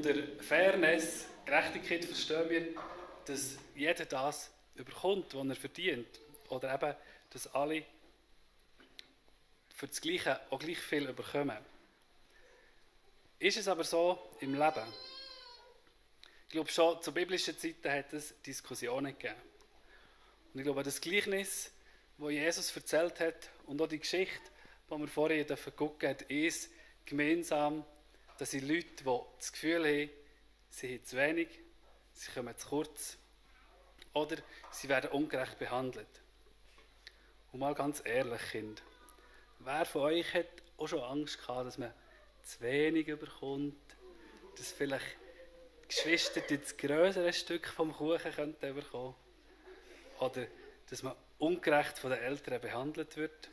unter Fairness, Gerechtigkeit verstehen wir, dass jeder das überkommt, was er verdient. Oder eben, dass alle für das Gleiche auch gleich viel bekommen. Ist es aber so im Leben? Ich glaube, schon zu biblischen Zeiten hat es Diskussionen gegeben. Und ich glaube, das Gleichnis, das Jesus erzählt hat, und auch die Geschichte, die wir vorher gucken durften, hat eins gemeinsam, dass die Leute, die das Gefühl haben, sie haben zu wenig, sie kommen zu kurz oder sie werden ungerecht behandelt. Und mal ganz ehrlich, Kinder, wer von euch hat auch schon Angst gehabt, dass man zu wenig bekommt, dass vielleicht die Geschwister das größere Stück vom Kuchen könnten bekommen oder dass man ungerecht von den Eltern behandelt wird?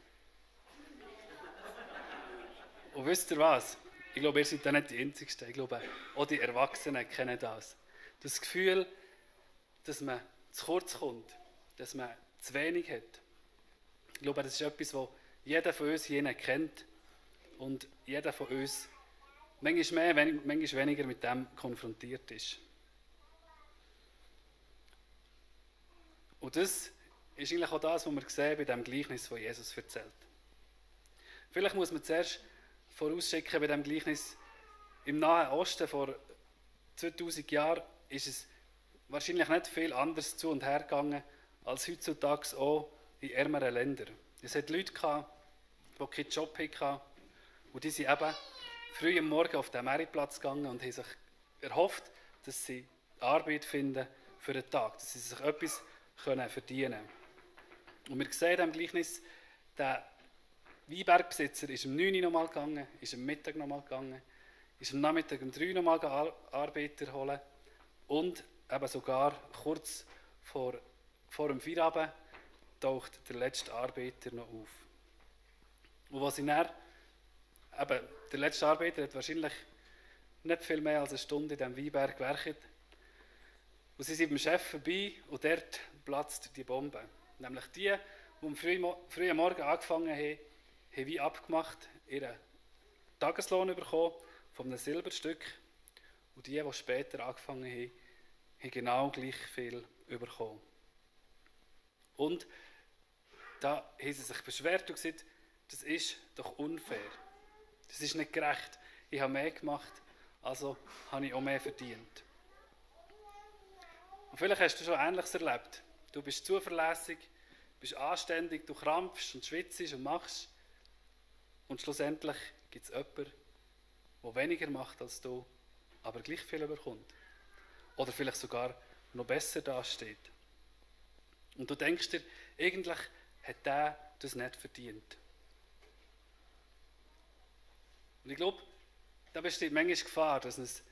Und wisst ihr was? Ich glaube, ihr seid da nicht die Einzigen. Ich glaube, auch die Erwachsenen kennen das. Das Gefühl, dass man zu kurz kommt, dass man zu wenig hat. Ich glaube, das ist etwas, das jeder von uns hier kennt und jeder von uns manchmal mehr, manchmal weniger mit dem konfrontiert ist. Und das ist eigentlich auch das, was wir sehen bei dem Gleichnis, das Jesus erzählt. Vielleicht muss man zuerst vorausschicken bei dem Gleichnis, im Nahen Osten vor 2000 Jahren ist es wahrscheinlich nicht viel anders zu und her gegangen als heutzutage auch in ärmeren Ländern. Es hat Leute gehabt, die keinen Job hatten und die sind eben früh am Morgen auf den Marktplatz gegangen und haben sich erhofft, dass sie Arbeit finden für den Tag, dass sie sich etwas verdienen können. Und wir sehen in diesem Gleichnis, der Weinbergbesitzer ist um 9 Uhr nochmal gegangen, ist am Mittag nochmal gegangen, ist am Nachmittag um 3 Uhr nochmal Arbeiter holen und eben sogar kurz vor dem Feierabend taucht der letzte Arbeiter noch auf. Und was sie dann, eben, der letzte Arbeiter hat wahrscheinlich nicht viel mehr als eine Stunde in diesem Weinberg gewerkt. Und sie sind beim Chef vorbei und dort platzt die Bombe. Nämlich die am frühen Morgen angefangen haben wie abgemacht, ihren Tageslohn bekommen von einem Silberstück. Und die später angefangen haben, haben genau gleich viel bekommen. Und da haben sie sich beschwert und gesagt, das ist doch unfair. Das ist nicht gerecht. Ich habe mehr gemacht, also habe ich auch mehr verdient. Und vielleicht hast du schon Ähnliches erlebt. Du bist zuverlässig, bist anständig, du krampfst und schwitzt und machst. Und schlussendlich gibt es jemanden, der weniger macht als du, aber gleich viel bekommt. Oder vielleicht sogar noch besser dasteht. Und du denkst dir, eigentlich hat der das nicht verdient. Und ich glaube, da besteht manchmal Gefahr, dass es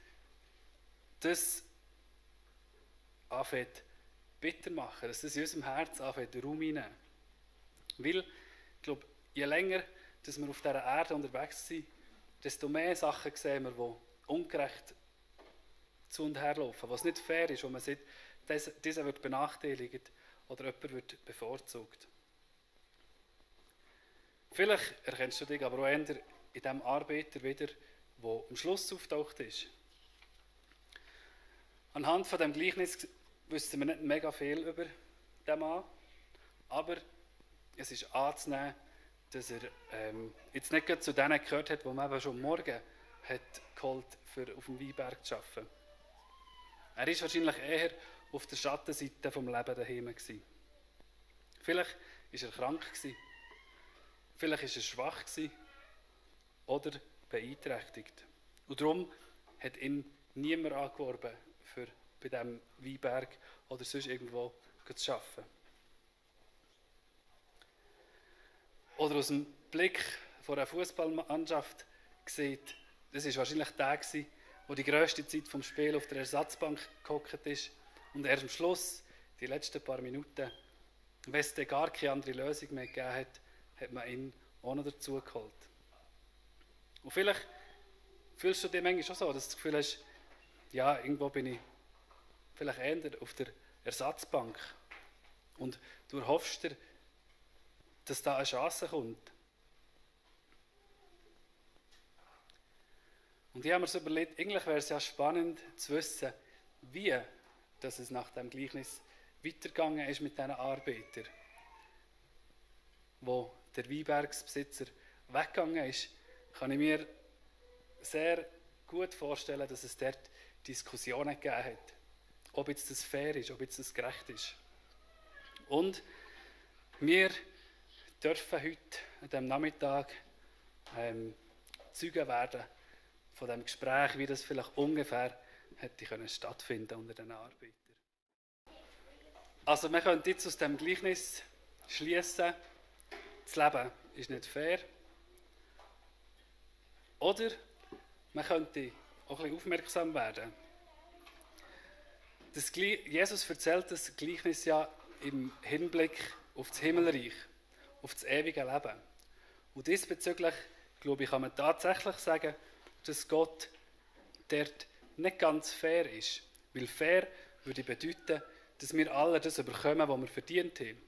das anfängt bitter machen, dass das in unserem Herz anfängt Raum hineinnehmen. Weil, ich glaube, je länger dass wir auf dieser Erde unterwegs sind, desto mehr Sachen sehen wir, die ungerecht zu und her laufen, was nicht fair ist, wo man sieht, dieser wird benachteiligt oder jemand wird bevorzugt. Vielleicht erkennst du dich aber auch eher in dem Arbeiter wieder, der am Schluss auftaucht ist. Anhand von dem Gleichnis wissen wir nicht mega viel über den Mann, aber es ist anzunehmen, dass er jetzt nicht zu denen gehört hat, die man eben schon morgen hat geholt, für auf dem Weinberg zu arbeiten. Er war wahrscheinlich eher auf der Schattenseite des Lebens daheim gewesen. Vielleicht war er krank gewesen, vielleicht war er schwach gewesen oder beeinträchtigt. Und darum hat ihn niemand angeworben, für bei diesem Weinberg oder sonst irgendwo zu arbeiten. Oder aus dem Blick von einer Fußballmannschaft sieht, das war wahrscheinlich der, der die grösste Zeit vom Spiel auf der Ersatzbank gehockt ist und erst am Schluss, die letzten paar Minuten, wenn es dann gar keine andere Lösung mehr gegeben hat, hat man ihn auch noch dazu geholt. Und vielleicht fühlst du dich manchmal schon so, dass du das Gefühl hast, ja, irgendwo bin ich vielleicht eher auf der Ersatzbank und du erhoffst dir, dass da eine Chance kommt. Und ich habe mir so überlegt, eigentlich wäre es ja spannend zu wissen, wie dass es nach dem Gleichnis weitergegangen ist mit diesen Arbeitern. Wo der Weinbergsbesitzer weggegangen ist, kann ich mir sehr gut vorstellen, dass es dort Diskussionen gegeben hat. Ob jetzt das fair ist, ob jetzt das gerecht ist. Und wir dürfen heute, an diesem Nachmittag, Zeugen werden von dem Gespräch, wie das vielleicht ungefähr hätte stattfinden unter den Arbeitern. Also man könnte jetzt aus dem Gleichnis schließen, das Leben ist nicht fair. Oder man könnte auch ein bisschen aufmerksam werden. Jesus erzählt das Gleichnis ja im Hinblick auf das Himmelreich, auf das ewige Leben. Und diesbezüglich, glaube ich, kann man tatsächlich sagen, dass Gott dort nicht ganz fair ist. Weil fair würde bedeuten, dass wir alle das bekommen, was wir verdient haben.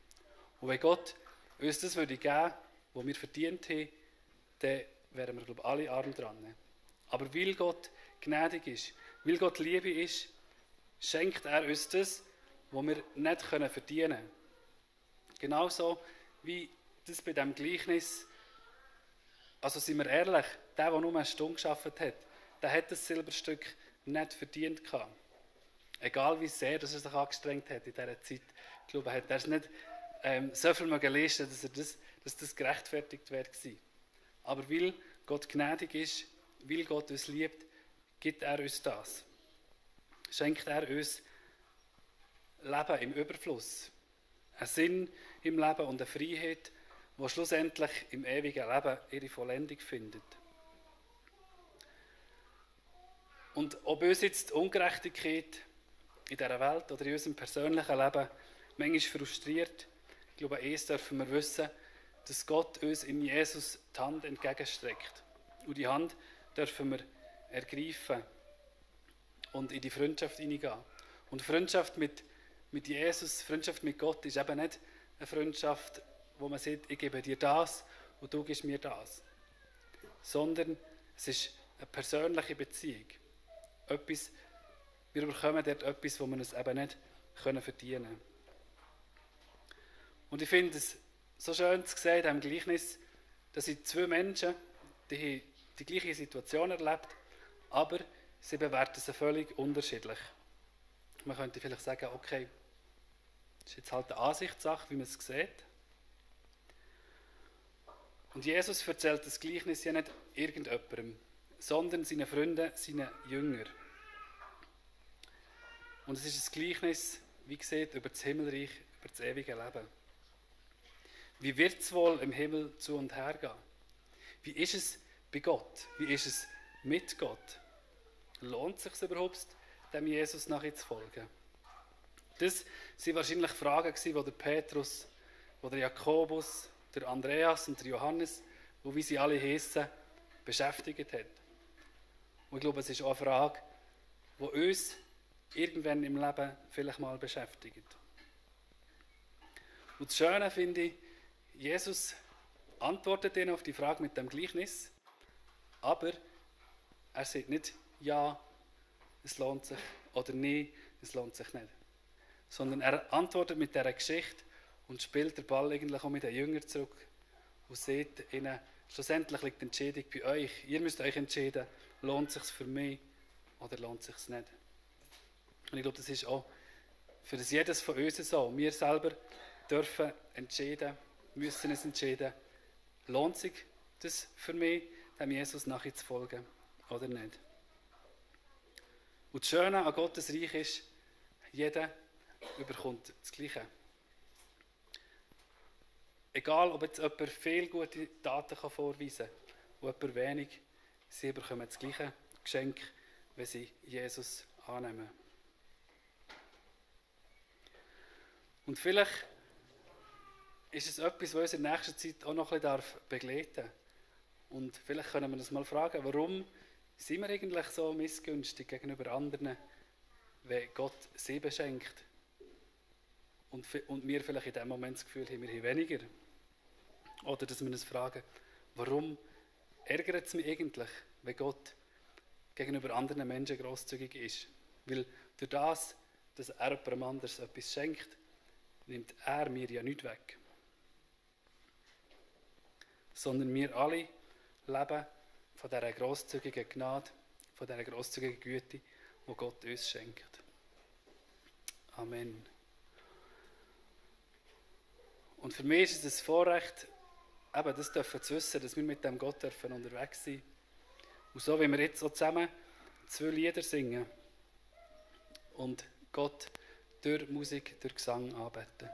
Und wenn Gott uns das würde geben, was wir verdient haben, dann wären wir, glaube ich, alle arm dran. Aber weil Gott gnädig ist, weil Gott Liebe ist, schenkt er uns das, was wir nicht verdienen können. Genauso wie das bei diesem Gleichnis, also sind wir ehrlich, der nur eine Stunde gearbeitet hat, der hat das Silberstück nicht verdient gehabt. Egal wie sehr dass er sich angestrengt hat in dieser Zeit, ich glaube, hat er es nicht so viel leisten, dass das gerechtfertigt wäre gewesen. Aber weil Gott gnädig ist, weil Gott uns liebt, gibt er uns das. Schenkt er uns Leben im Überfluss, einen Sinn im Leben und eine Freiheit, die schlussendlich im ewigen Leben ihre Vollendung findet. Und ob uns jetzt die Ungerechtigkeit in dieser Welt oder in unserem persönlichen Leben manchmal frustriert, ich glaube, eins dürfen wir wissen, dass Gott uns in Jesus die Hand entgegenstreckt. Und die Hand dürfen wir ergreifen und in die Freundschaft hineingehen. Und Freundschaft mit Jesus, Freundschaft mit Gott ist eben nicht eine Freundschaft, wo man sagt, ich gebe dir das und du gibst mir das. Sondern es ist eine persönliche Beziehung. Wir bekommen dort etwas, wo wir es eben nicht verdienen können. Und ich finde es so schön zu sehen in diesem Gleichnis, dass zwei Menschen, die haben die gleiche Situation erlebt, aber sie bewerten sie völlig unterschiedlich. Man könnte vielleicht sagen, okay, das ist jetzt halt eine Ansichtssache, wie man es sieht. Und Jesus erzählt das Gleichnis ja nicht irgendjemandem, sondern seinen Freunden, seinen Jüngern. Und es ist ein Gleichnis, wie gesagt, über das Himmelreich, über das ewige Leben. Wie wird es wohl im Himmel zu und her gehen? Wie ist es bei Gott? Wie ist es mit Gott? Lohnt es sich überhaupt, dem Jesus nachzufolgen? Das waren wahrscheinlich Fragen, die der Petrus, der Jakobus, der Andreas und der Johannes, wo wie sie alle heissen, beschäftigt hat. Und ich glaube, es ist auch eine Frage, die uns irgendwann im Leben vielleicht mal beschäftigt. Und das Schöne finde ich, Jesus antwortet ihnen auf die Frage mit dem Gleichnis, aber er sagt nicht, ja, es lohnt sich, oder nein, es lohnt sich nicht. Sondern er antwortet mit dieser Geschichte und spielt den Ball eigentlich auch mit den Jüngern zurück und sagt ihnen, schlussendlich liegt die Entscheidung bei euch. Ihr müsst euch entscheiden, lohnt es sich für mich oder lohnt es sich nicht. Und ich glaube, das ist auch für jedes von uns so. Wir selber dürfen entscheiden, müssen es entscheiden, lohnt sich das für mich, dem Jesus nachzufolgen oder nicht. Und das Schöne an Gottes Reich ist, jeder überkommt das Gleiche. Egal, ob jetzt jemand viele gute Taten vorweisen kann und jemand wenig, sie bekommen das gleiche Geschenk, wenn sie Jesus annehmen. Und vielleicht ist es etwas, was uns in der nächsten Zeit auch noch ein bisschen begleiten darf. Und vielleicht können wir uns mal fragen, warum sind wir eigentlich so missgünstig gegenüber anderen, wenn Gott sie beschenkt und wir vielleicht in dem Moment das Gefühl haben, wir haben weniger. Oder dass wir uns fragen, warum ärgert es mich eigentlich, wenn Gott gegenüber anderen Menschen grosszügig ist. Weil durch das, dass er jemandem anders etwas schenkt, nimmt er mir ja nichts weg. Sondern wir alle leben von dieser grosszügigen Gnade, von dieser grosszügigen Güte, die Gott uns schenkt. Amen. Und für mich ist es ein Vorrecht, eben das dürfen zu wissen, dass wir mit dem Gott dürfen unterwegs sein. Und so, wie wir jetzt auch zusammen 2 Lieder singen und Gott durch Musik, durch Gesang anbeten.